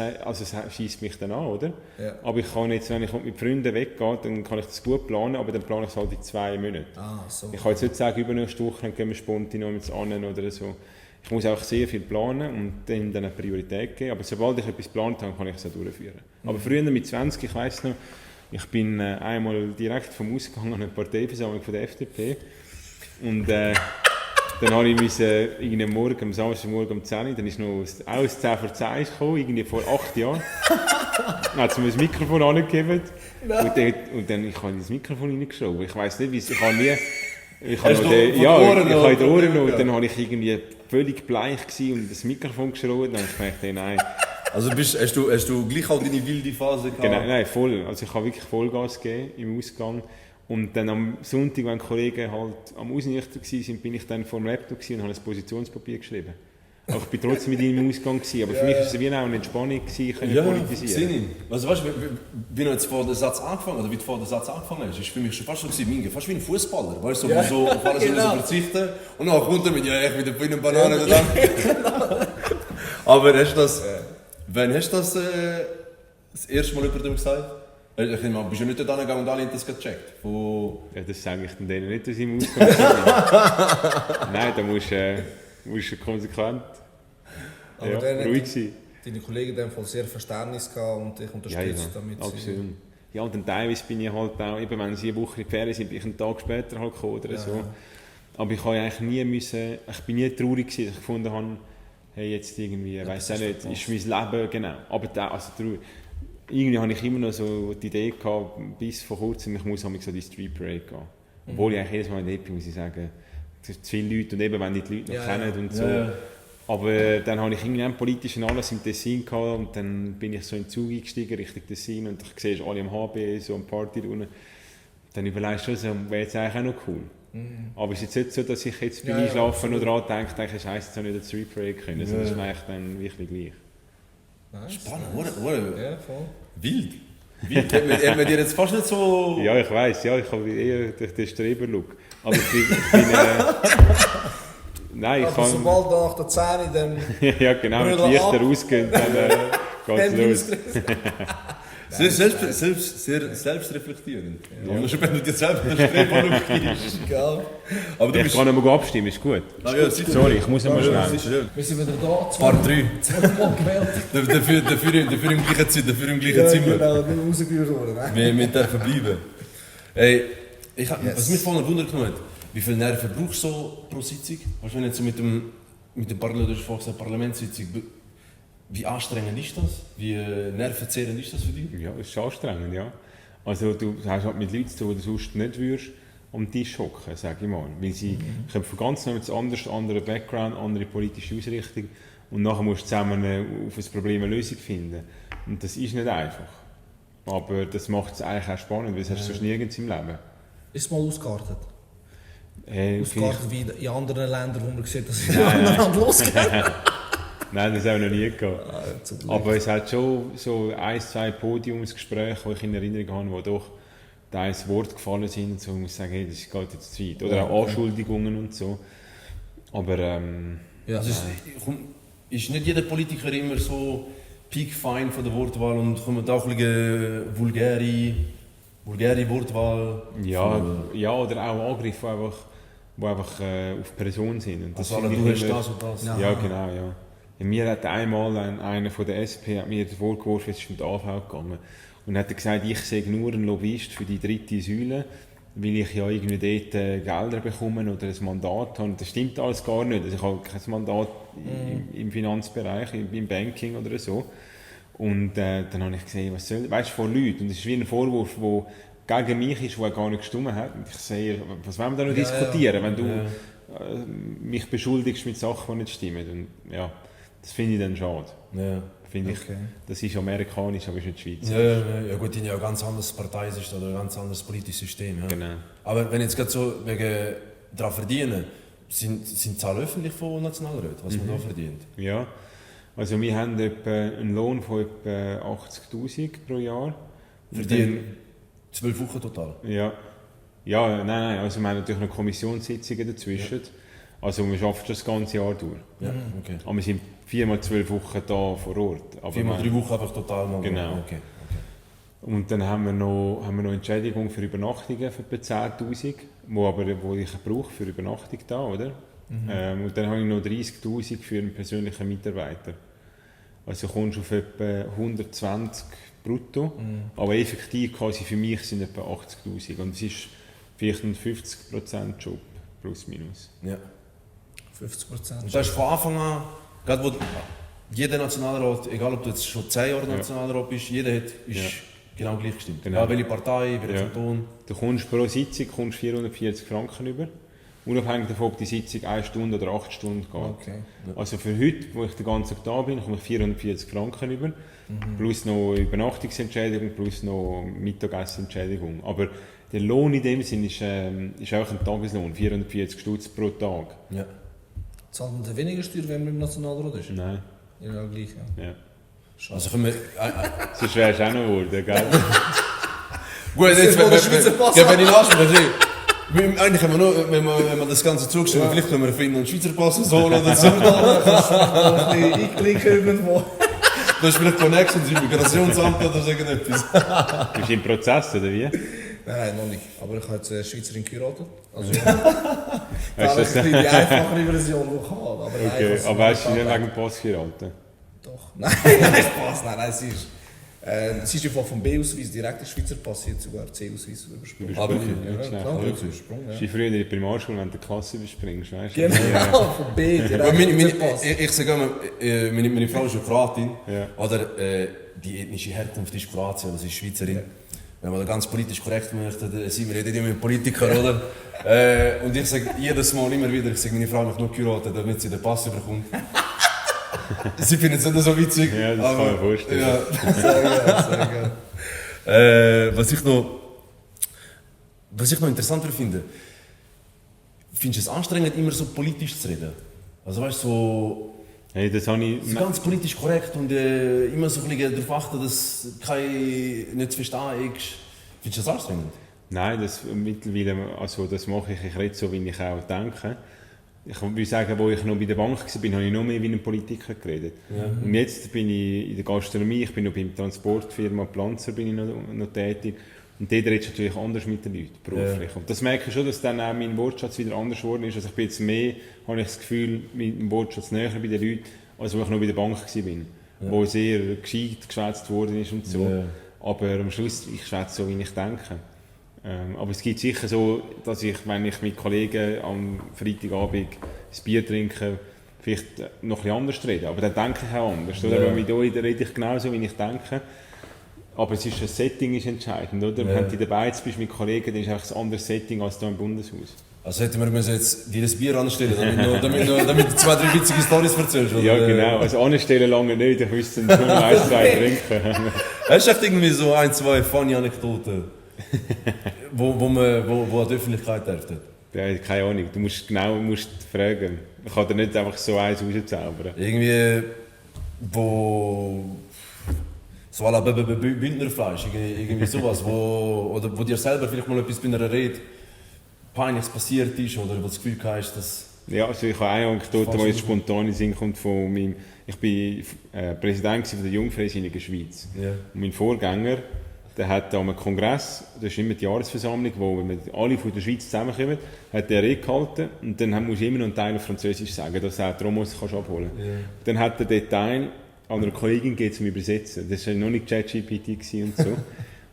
scheisst mich dann an, oder? Ja. Aber ich kann jetzt, wenn ich mit Freunden weggehe, dann kann ich das gut planen, aber dann plane ich es halt in 2 Monaten. So. Ich kann jetzt nicht sagen, übernächste Woche gehen wir spontan noch mit an oder so. Ich muss auch sehr viel planen und dann eine Priorität geben. Aber sobald ich etwas geplant habe, kann ich es auch durchführen. Aber früher mit 20, ich weiss noch, ich bin einmal direkt vom Ausgang an eine Parteiversammlung von der FDP. Und dann habe ich am Samstagmorgen um 10 Uhr, dann ist noch aus 10 vor 10 gekommen, irgendwie vor 8 Jahren. Dann hat sie mir das Mikrofon angegeben und dann ich habe das Mikrofon reingeschoben. Ich weiss nicht, wie es... Ich habe in den Ohren noch. Dann habe ich irgendwie völlig bleich gewesen und das Mikrofon geschraubt. Dann habe ich gedacht, nein. Also hast du gleich auch deine wilde Phase gehabt? Genau, nein, voll. Also ich habe wirklich Vollgas gegeben im Ausgang. Und dann am Sonntag, wenn die Kollegen halt am Ausnüchtern waren, bin ich dann vor dem Laptop und habe ein Positionspapier geschrieben. Aber ich war trotzdem mit ihnen im Ausgang, aber für mich war es wie auch eine Entspannung, politisieren. Also weißt du, wie du jetzt vor der Satz angefangen hast, ist für mich schon fast so gewesen, fast wie ein Fußballer, weißt du, wo so auf alles so verzichten und dann kommt er mit, ja, ich wieder bei einer Banane oder dann. Aber wann hast du das erste Mal jemandem gesagt? Ich meine, bist du nicht da gegangen und alle haben das gecheckt? Ja, das sage ich dann denen nicht, dass ich im Ausgang bin. Nein, da musst du konsequent ruhig sein. Deine Kollegen haben sehr Verständnis gehabt und dich unterstützt, damit absolut. Ja, und dann teilweise bin ich halt auch, eben wenn sie eine Woche in die Ferien sind, bin ich einen Tag später halt gekommen oder so. Aber ich habe eigentlich ich bin nie traurig gewesen, dass ich gefunden habe, hey, jetzt irgendwie, ich weiss auch nicht, ist mein Leben, genau. Aber irgendwie habe ich immer noch so die Idee gehabt, bis vor kurzem, ich muss so die Street Parade gehen. Obwohl ich eigentlich jedes Mal dort bin, muss ich sagen, es sind zu viele Leute und eben, wenn die Leute noch kennen und so. Ja. Aber dann habe ich irgendwie einen politischen Anlass im Tessin gehabt und dann bin ich so in den Zug eingestiegen Richtung Tessin und ich sehe alle am HB, so am Party da unten. Dann überlegst du schon, wäre jetzt eigentlich auch noch cool. Aber es ist jetzt nicht so, dass ich jetzt beim Einschlafen noch daran denke, scheiße, jetzt habe ich nicht Street Parade können. Also das ist mir eigentlich dann wirklich gleich. Nice. Spannend, ja, voll. Wild. Hat man dir jetzt fast nicht so... Ja, ich weiss, ja, ich habe eher den Streber-Look. Aber ich bin nein, ich kann... sobald nach der 10 dann... ja, genau, wenn die Lichter ausgehen, dann geht's los. Sehr selbstreflektierend. Ja. Und schon wenn du dir selber den Streber-Look gibst. Aber ich kann noch mal abstimmen, ist gut. Sorry, ich muss noch mal schnell. Wir sind wieder da. Part 3. Zweimal gewählt. Dafür im gleichen Zimmer. Genau, nicht rausgeführt worden. Wir dürfen bleiben. Hey, was mich vorhin wundert, wie viele Nerven brauchst du so pro Sitzung? Was wenn jetzt so mit dem Parlamentssitzung, wie anstrengend ist das? Wie nervenzehrend ist das für dich? Ja, es ist anstrengend, ja. Also du hast halt mit Leuten zu tun, die du sonst nicht würdest am Tisch hocken, sage ich mal. Weil sie kommen von ganz anders, anderen Background, andere politische Ausrichtung und nachher musst du zusammen auf ein Problem eine Lösung finden. Und das ist nicht einfach. Aber das macht es eigentlich auch spannend, weil es hast du sonst nirgends im Leben. Ist es mal ausgeartet? Ausgeachtet wie in anderen Ländern, wo man sieht, dass es in anderen Ländern losgeht. Nein, das habe ich noch nie gehabt. Zum Glück. Aber es hat schon so 1-2 Podiumsgespräche, die ich in Erinnerung habe, wo doch da ein Wort gefallen sind und so, ich muss sagen, hey, das geht jetzt zu weit. Oder auch Anschuldigungen und so. Aber Ja. Also ist nicht jeder Politiker immer so peak-fein von der Wortwahl und kommt auch ein bisschen vulgäre Wortwahl? ja, oder auch Angriffe, die einfach auf Person sind. Und das Also finde du ich hast immer- das und das. Ja, genau, ja. Mir hat einmal einer von der SP hat mir vorgeworfen, es ist mit der AV gegangen. Und hat gesagt, ich sei nur ein Lobbyist für die dritte Säule, weil ich ja irgendwie dort Gelder bekomme oder ein Mandat habe. Das stimmt alles gar nicht. Also ich habe kein Mandat im Finanzbereich, im Banking oder so. Und dann habe ich gesehen, was soll, weißt du, vor Leuten. Und es ist wie ein Vorwurf, der gegen mich ist, der gar nicht gestimmt hat. Und ich sehe, was wollen wir da noch diskutieren, wenn du mich beschuldigst mit Sachen, die nicht stimmen. Und ja, das finde ich dann schade. Ja. Finde ich, Okay. das ist amerikanisch, aber ist nicht Schweiz. Ja, gut, die haben ja ein ganz anderes Parteisystem oder ein ganz anderes politisches System. Ja. Genau. Aber wenn jetzt gerade so wegen daran verdienen, sind Zahlen öffentlich von Nationalräten, was man da verdient? Ja, also wir haben etwa einen Lohn von etwa 80'000 pro Jahr. Verdienen 12 Wochen total. Ja, nein, also wir haben natürlich noch Kommissionssitzungen dazwischen. Also wir arbeiten das ganze Jahr durch. Ja, okay. Aber wir sind 4x12 Wochen da vor Ort. Aber 4 mal 3 Wochen einfach total mal. Genau. Okay. Und dann haben wir noch Entschädigung für Übernachtungen für etwa 10'000, wo ich brauche für Übernachtung da, oder? Und dann habe ich noch 30'000 für einen persönlichen Mitarbeiter. Also kommst du auf etwa 120 brutto, aber effektiv quasi für mich sind etwa 80'000. Und es ist vielleicht ein 50% Job, plus minus. Ja. 50%. Und das ist von Anfang an, gerade wo jeder Nationalrat, egal ob du jetzt schon 10 Jahre Nationalrat bist, jeder ist genau gleich gestimmt. Genau. Ja, welche Partei, welcher Ja. Kanton. Du kommst pro Sitzung 440 Franken über, unabhängig davon, ob die Sitzung 1 Stunde oder 8 Stunden geht. Okay. Also für heute, wo ich den ganzen Tag da bin, komme ich 440 Franken über, plus noch Übernachtungsentschädigung, plus noch Mittagessenentschädigung. Aber der Lohn in dem Sinn ist auch ein Tageslohn, 440 Stutz pro Tag. Ja. Zahlt man weniger Steuer, wenn man im Nationalrat ist? Nein, Ja, gleich, ja. ja. Also können wir... Sonst wärst du auch noch geworden, gell? Gut, Das jetzt, ist wohl der Schweizer Pass. wenn ich nachschaue, eigentlich haben wir noch, wenn wir das Ganze zugestimmt, vielleicht können wir finden, einen Schweizer Pass holen oder so. Ein bisschen einklicken irgendwo. Da ist vielleicht Connections im Migrationsamt oder so irgendetwas. Bist du im Prozess, oder wie? Nein, noch nicht. Aber ich habe jetzt eine Schweizerin geheiratet. Also, Weißt das du ist das? die einfachere Version, die ich habe. Aber nein, Okay, ich habe aber hast du es nicht nicht wegen dem Pass geheiratet? Doch. Nein, Spaß. Nein, sie ist vom B-Ausweis direkt in den Schweizer Pass, sie hat sogar C-Ausweis übersprungen. Aber Ja, Ja, schnell. klar, Ja. Übersprung, Das ja. ist früher in der Primarschule, wenn du die Klasse überspringst, weißt du? Genau, vom B direkt Aber in den Pass. ich sage immer, meine Frau ist ja Kroatin, Ja. oder die ethnische Herkunft ist Kroatien, aber sie ist Schweizerin. Wenn man da ganz politisch korrekt möchte, dann sind wir nicht immer Politiker, oder? Und ich sage jedes Mal immer wieder, ich sage, meine Frau hat mich nur geheiratet, damit sie den Pass bekommt. Sie finden es nicht so witzig. Ja, das kann ich mir vorstellen. Ja. Sehr geil. Was ich noch interessanter finde, findest du es anstrengend, immer so politisch zu reden? Also weißt du, Hey, das habe ich... so ganz politisch korrekt und immer so ein bisschen darauf achten, dass kein nicht zu verstehen ist. Findest du das anstrengend? Nein, das mittlerweile, also das mache ich rede so, wie ich auch denke. Ich würde sagen, wo ich noch bei der Bank war, habe ich noch mehr wie ein Politiker geredet. Und jetzt bin ich in der Gastronomie, ich bin noch beim Transportfirma Planzer bin ich noch tätig. Und dort redest du natürlich anders mit den Leuten, beruflich. Und das merke ich schon, dass dann auch mein Wortschatz wieder anders geworden ist. Also ich bin jetzt mehr, habe ich das Gefühl, mit dem Wortschatz näher bei den Leuten, als wo ich noch bei der Bank war. Wo sehr gescheit geschwätzt worden ist und so. Ja. Aber am Schluss, ich schwätze so, wie ich denke. Aber es gibt sicher so, dass ich, wenn ich mit Kollegen am Freitagabend ein Bier trinke, vielleicht noch ein bisschen anders rede. Aber dann denke ich auch anders. Oder? Ja. Aber mit euch rede ich genauso, wie ich denke. Aber es ist, das Setting ist entscheidend, oder? Ja. Wenn du dabei bist mit Kollegen, dann ist es ein anderes Setting als hier im Bundeshaus. Also hätten wir müssen jetzt dir das Bier anstellen, damit du 2-3 witzige Storys erzählst, oder? Ja, genau. Also anstellen lange nicht, ich müsste nur 1, 2 trinken. Hast du echt irgendwie so 1-2 funny Anekdoten, wo an die Öffentlichkeit dürften? Ja, keine Ahnung, du musst fragen. Ich kann dir nicht einfach so eins rauszaubern. Irgendwie, wo so à la Bündnerfleisch, irgendwie sowas, wo dir selber vielleicht mal etwas bei einer Rede Peinliches passiert ist oder wo du das Gefühl hast, dass... Ja, also ich habe eine Anekdote, die jetzt spontan in den Sinn kommt von meinem... Ich war Präsident der Jungfreisinnigen Schweiz. Ja. Und mein Vorgänger, der hat an einem Kongress, das ist immer die Jahresversammlung, wo wir alle von der Schweiz zusammenkommen, hat der Rede gehalten und dann musst du immer noch einen Teil auf Französisch sagen, dass du auch die Romos abholen kannst. Ja. Dann hat er den Teil an einer Kollegin gegeben, zum Übersetzen. Das war noch nicht ChatGPT und so.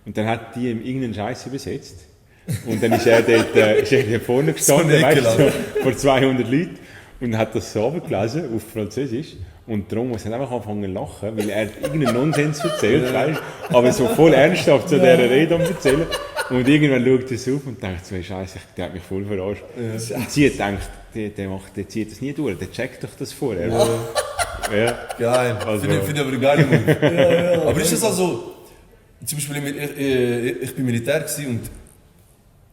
Und dann hat die ihm irgendeinen Scheiß übersetzt. Und dann ist er dort vorne gestanden, so weißt, so, vor 200 Leuten und hat das so runtergelesen auf Französisch. Und darum muss er einfach anfangen zu lachen, weil er irgendeinen Nonsens erzählt, weißt, aber so voll ernsthaft zu dieser Rede am erzählen. Und irgendwann schaut er so auf und denkt so, hey, Scheiße, der hat mich voll verarscht. Ja. Und sie denkt, der zieht das nie durch, der checkt doch das vorher. Ja. Geil, also, finde ich aber eine geile Move. Aber ist das also, zum Beispiel ich bin Militär und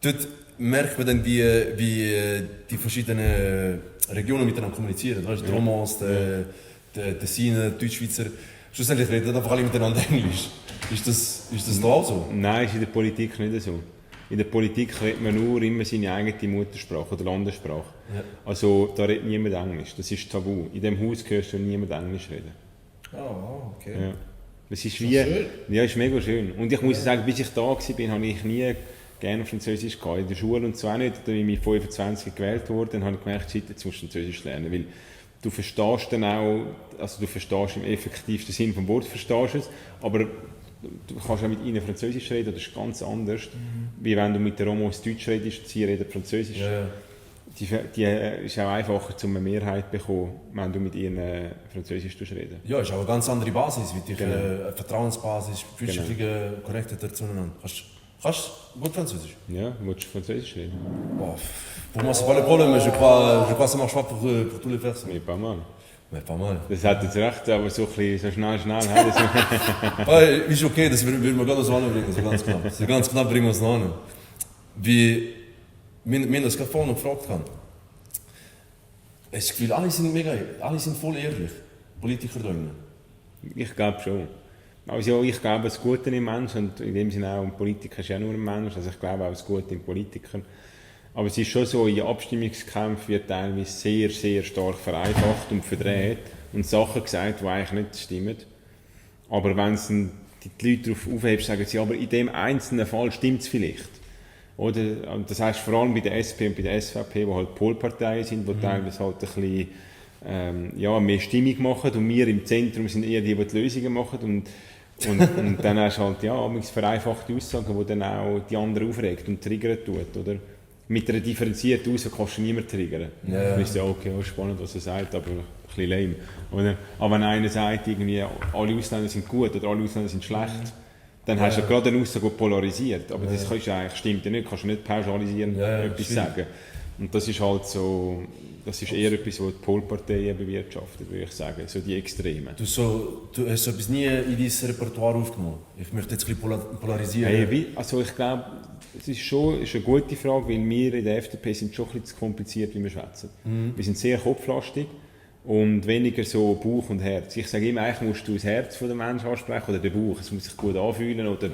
dort merkt man dann, wie die verschiedenen Regionen miteinander kommunizieren. Weißt, die Romans, die Tessiner, die Deutschschweizer. Schlussendlich reden einfach alle miteinander Englisch. Ist das da auch so? Nein, ist in der Politik nicht so. In der Politik redet man nur immer seine eigene Muttersprache oder Landessprache. Ja. Also da redet niemand Englisch. Das ist tabu. In diesem Haus hörst du niemand Englisch reden. Oh, okay. Ja. Das ist wie... Ja, ist mega schön. Und ich muss sagen, bis ich da war, habe ich nie gerne Französisch gehabt. In der Schule und so auch nicht. Als ich mit 25 gewählt wurde, dann habe ich gemerkt, jetzt musst du Französisch lernen. Weil du verstehst dann auch, also du verstehst im effektivsten Sinn vom Wort, verstehst es, aber du kannst auch mit ihnen Französisch reden, das ist ganz anders, wie wenn du mit der Romos Deutsch redest, sie reden Französisch. Ja. Die ist auch einfacher, um eine Mehrheit zu bekommen, wenn du mit ihnen Französisch reden. Ja, ist auch eine ganz andere Basis, wie eine Vertrauensbasis, fühlst du dich korrekt zueinander. Kannst du gut Französisch? Ja, willst du Französisch reden? Pour moi, c'est pas le problème, mais je crois que ça marche pas pour tous les personnes. Mais pas mal. Mais pas mal. Das hat jetzt recht, aber so ein bisschen, so schnell. Ist okay, das würden wir gerade so anbringen, so ganz knapp. So ganz knapp bringen wir es noch an. Wie wir das gerade vorhin gefragt haben. Ich habe das Gefühl, alle sind voll ehrlich. Politiker da drin. Ich glaube schon. Also ich glaube das Gute im Menschen und in dem Sinne auch, ein Politiker ist ja nur ein Mensch, also ich glaube auch das Gute in Politikern. Aber es ist schon so, in Abstimmungskämpfen wird teilweise sehr, sehr stark vereinfacht und verdreht und Sachen gesagt, die eigentlich nicht stimmen. Aber wenn es die Leute darauf aufheben, sagen sie, aber in dem einzelnen Fall stimmt es vielleicht. Oder, und das heisst vor allem bei der SP und bei der SVP, die halt Polparteien sind, die teilweise halt ein bisschen mehr Stimmung machen und wir im Zentrum sind eher die Lösungen machen und dann hast du halt vereinfachte Aussagen, die dann auch die anderen aufregt und triggern tut, oder? Mit einer differenzierten Aussage kannst du niemand triggern. Ja. Du bist ja okay, spannend, was er sagt, aber ein bisschen lame. Oder? Aber wenn einer sagt, irgendwie, alle Ausländer sind gut oder alle Ausländer sind schlecht, dann hast du ja gerade eine Aussage, die polarisiert. Aber das stimmt ja nicht, kannst du nicht pauschalisieren etwas sagen. Und das ist halt so, das ist eher etwas, was die Polparteien bewirtschaftet, würde ich sagen, so die Extremen. Du hast so etwas nie in dein Repertoire aufgenommen? Ich möchte jetzt ein bisschen polarisieren. Hey, also ich glaube, es ist eine gute Frage, weil wir in der FDP sind schon ein bisschen zu kompliziert, wie wir schwätzen. Wir sind sehr kopflastig und weniger so Bauch und Herz. Ich sage immer, eigentlich musst du das Herz von dem Menschen ansprechen oder den Bauch. Es muss sich gut anfühlen oder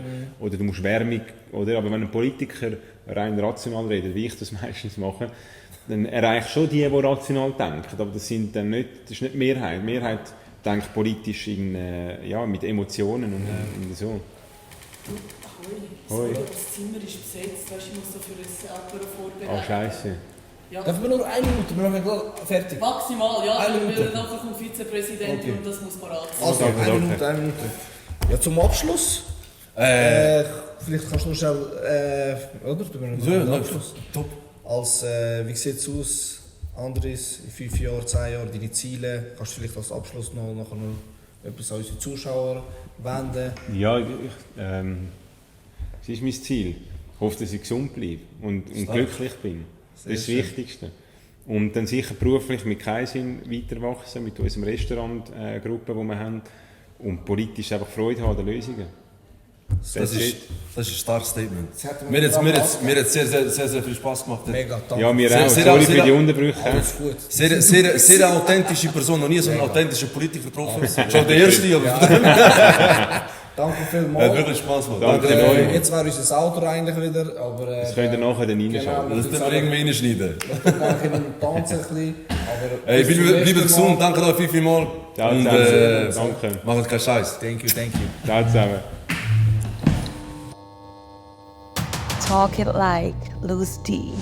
du musst Wärme. Oder? Aber wenn ein Politiker rein rational redet, wie ich das meistens mache, dann erreicht schon die rational denken. Aber das ist nicht die Mehrheit. Die Mehrheit denkt politisch mit Emotionen und so. Hoi. Das Zimmer ist besetzt, weißt, ich muss so für ein Apero vorbereiten. Oh, Scheiße. Ja. Darf man nur 1 Minute, wir machen gleich fertig. Maximal, ja. Eine Minute. Wir nachher kommt Vizepräsident und das muss parat sein. Also, eine Minute. Ja, zum Abschluss. Vielleicht kannst du noch schnell, oder? Ja, Abschluss. Top. Wie sieht es aus, Andres, in 5 Jahren, 10 Jahren, deine Ziele? Kannst du vielleicht als Abschluss noch etwas an unsere Zuschauer wenden? Ja, das ist mein Ziel. Ich hoffe, dass ich gesund bleibe und glücklich bin. Das ist das Wichtigste. Und dann sicher beruflich mit Kaisin weiterwachsen, mit unserem Restaurantgruppe, die wir haben. Und politisch einfach Freude haben an den Lösungen. Das ist ein starkes Statement. hätten Mir wir hat drauf es sehr viel Spaß gemacht. Mega, danke. Ja, mir Sehr- auch. sehr- Sorry sehr- für die Unterbrüche. Alles gut. Sehr authentische Person, noch nie so einen authentischen Politiker getroffen. Schon der erste, aber Danke hat vielmals. wirklich Spaß gemacht. Danke Danke. euch. Jetzt wäre unser Outro eigentlich wieder, aber... Das könnt ihr nachher dann reinschauen. Das dürfen wir irgendwie reinschneiden. Ich mache in einem Tanzen ein bisschen, aber... Hey, bis zum bleibt nächsten gesund, Mal. danke euch viel mal. Ciao Und zusammen. Danke. macht keinen Scheiß. Thank you. Ciao zusammen. Talk it like Luce D.